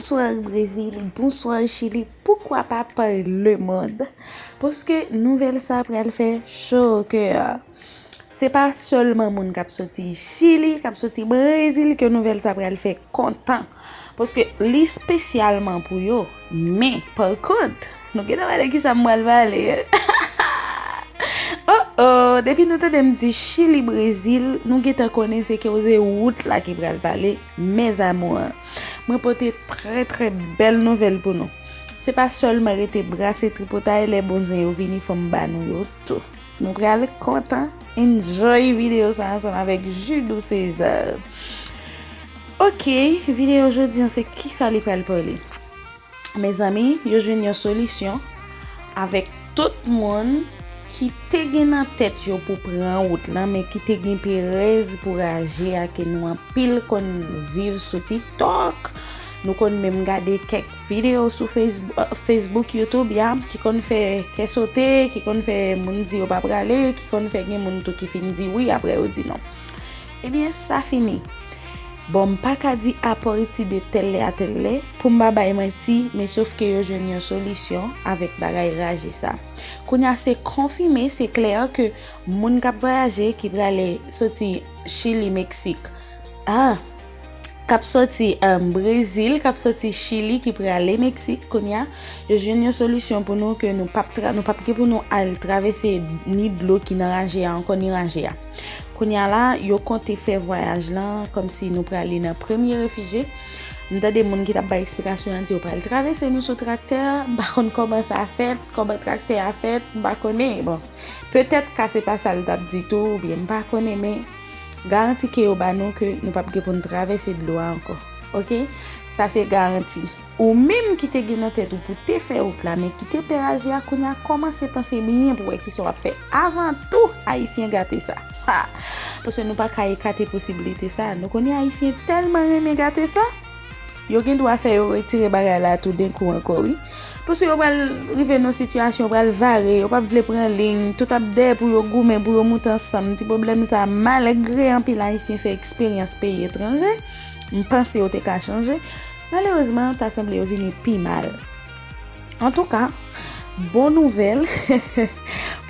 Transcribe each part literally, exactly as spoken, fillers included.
Bonswa Brezil, bonswa Chili, poukwa pa pa lemonn? Paske nouvèl sa pral fè cho o kè. Se pa sèlman moun k ap soti Chili, k ap soti Brezil ke nouvèl sa pral fè kontan. Paske li espesyalman pou yo. Men, pa kont, nou gentan wè de kisa m pral pale. Oh oh, depi nou tande m di Chili, Brezil, nou gentan konnen se koze wout la ki pral pale, mes amours. Mwen pote trè, trè bèl nouvèl pou nou. Se pa sèlman rete brase tripotay, lè bon zen yo vini, fò m ba nou yo tou. Nou pral kontan. Enjoy videyo sa ansanm avèk Judou César. Ok, videyo jodi an se kisa li pral pale. Mezanmi, yo jwenn yon solisyon avèk tout moun ki te gen nan tèt yo pou pran wout lan, men ki te gen perèz pou raje a ke nou anpil konn viv sou TikTok. Nou konn menm gade kèk videyo sou Facebook, Facebook, YouTube, ya, ki konn fè kè sote, ki konn fè moun di yo pa prale, ki konn fè gen moun tou ki fin di wi, apre yo di non. Ebyen, sa fini. Bon, m pa ka di apati de tèl lè a tèl lè, pou m pa bay manti, men sof ke yo jwenn yon solisyon avèk bagay raje sa. Kounye a se konfime, se klè ke moun k ap vwayaje, ki prale soti Chili, Meksik, ah, k ap soti, um, Brezil, k ap soti Chili, ki prale Meksik, kounye a, yo jwenn yon solisyon pou nou ke nou p ap tra-, nou p ap gen pou nou al travèse ni dlo ki nan raje a ankò, ni raje a. Kounye a la, yo konte fè vwayaj lan kòmsi nou prale nan premye refijye. M tande moun ki t ap bay eksplikasyon an di yo pral travèse nou sou traktè. M pa konn kòman sa fèt, kòman traktè a fèt, m pa konnen. Bon, petèt ka se pa sa l t ap di tou, oubyen m pa konnen, men garanti ke yo ba nou ke nou p ap gen pou n travèse dlo a ankò. Ok? Sa se garanti. Ou menm ki te gen nan tèt ou pou te fè wout la, men ki te pè raje a, kounye a kòmanse panse byen pou wè kisa w ap fè. Avan tou, Ayisyen gate sa. Ha! Paske nou pa ka ekate posiblite sa. Nou konnen Ayisyen tèlman renmen gate sa. Yo gen dwa fè yo retire bagay la toudenkou ankò, wi. Paske yo pral rive nan sitiyasyon, yo pral vare, yo p ap vle pran liy, tout ap dèyè pou yo goumen, pou yo moute ansanm. Ti pwoblèm sa, malgre anpil Ayisyen fè eksperyans peyi etranje, m panse yo te ka chanje. Malerezman, ta sanble yo vini pi mal. Antouka, bon nouvèl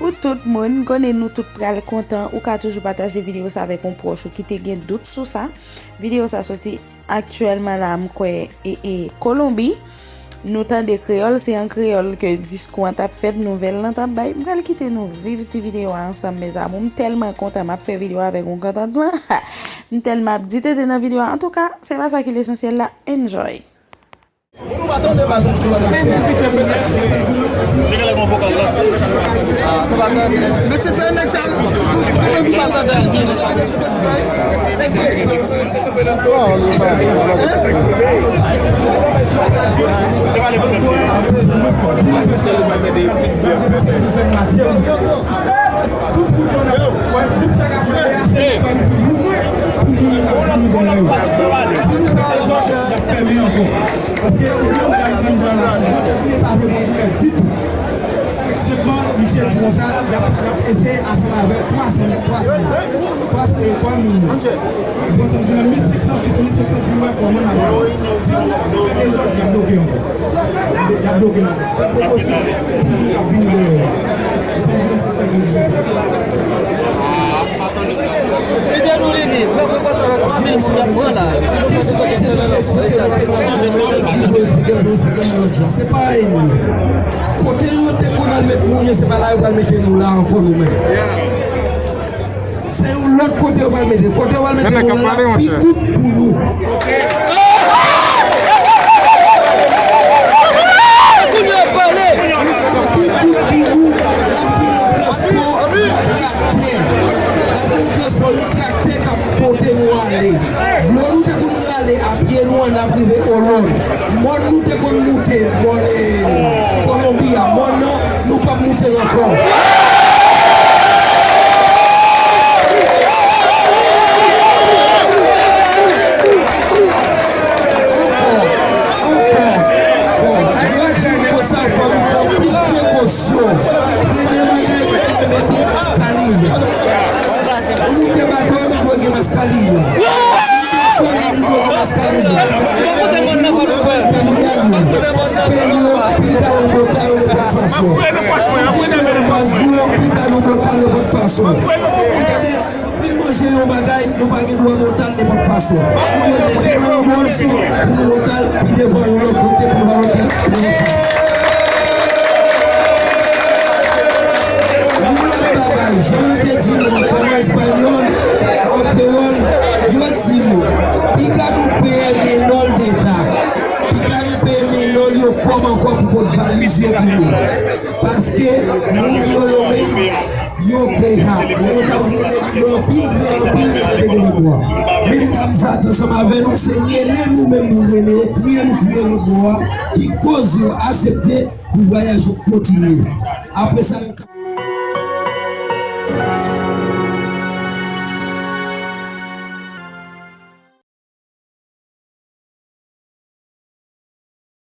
pou tout moun. M konnen nou tout pral kontan. Ou ka toujou pataje videyo sa avèk yon pwòch ou ki te gen dout sou sa. Videyo sa soti aktyèlman la, m kwè, e, e, Kolonbi. Nou tande kreyòl, se an kreyòl ke diskou an t ap fèt, nouvèl lan t ap bay. M pral kite nou viv ti videyo a ansanm, mes amours. M tèlman kontan, m ap fè videyo avèk yon kontantman. M tèlman ap di tete nan videyo a. Antouka, se pa sa ki lesansyèl la. Enjoy! Tout moun konn ap wè gwoup sa k ap fè a se yon pwen pou nou, pou moun k ap vini dèyè yo. Si nou fè dezòd, y ap fèmen ankò. Paske ou gen yon dam anndan la, se yon bon chèf, li pa vle pran koulè ditou. Senpman, misye di konsa, y ap, y ap eseye ansanm avè twa san, twa san moun. Twa, e, twa moun. Bon, sa m di nan mil senk san plis, mil senk san plis, wè kòman n ap fè. Si nou fè dezòd, y ap bloke ankò. Y ap bloke nou. Fè pwomosyon pou moun k ap vini dèyè yo. Sa m di nan se sa m di sou sa. Kite nou li di, pran prekosyon avèk fanmi moun y ap pran la. Si nou pa se konte fè nan di nou, eksplike nou, eksplike nou lòt jan. Se pa enmi. Kote yo te konn al met moun yo, se pa la yo pral mete nou la ankò nou menm. Se yon lòt kote yo pral mete. Kote yo pral mete nou la, la pi kout pou nou. La pi kout pou nou, la pi yon transpò, yon traktè. La pi yon transpò, yon traktè k ap pote nou ale. Dlo nou te konn rale a pye nou an, n ap rive Olòn. Mòn nou te konn moute, mòn, e, Kolonbi a, mòn nan, nou p ap moute l ankò. Ankò, ankò, ankò. Yo di nou konsa, fò nou pran plis prekosyon. Premye bagay, nou dwe mete maskalin. Ou moute bato a, nou dwe gen maskalin. Fin manje yon bagay, nou pa gen dwa monte l nenpòt fason. Pou nou mete nan yon bòl sou, pou nou monte l pi devan yon lòt kote, pou nou pa monte l pi devan fason. Yon lòt bagay, jan yo te di nou ankò an espanyòl, an kreyòl, yo di nou, piga nou peye menor de edad, piga nou peye menor yo kòb ankò pou pot valiz yo pou nou. Paske moun yo, yo menm, yo keha, moun yo t ap rele nou yo anpil, rele anpil, rele te gen lòt bò a. Menm dam sa t ansanm avè nou, se rele nou menm nou rele, kriye nou kriye lòt bò a, ki koz yo aksepte pou vwayaj yo kontinye. Apre sa, yo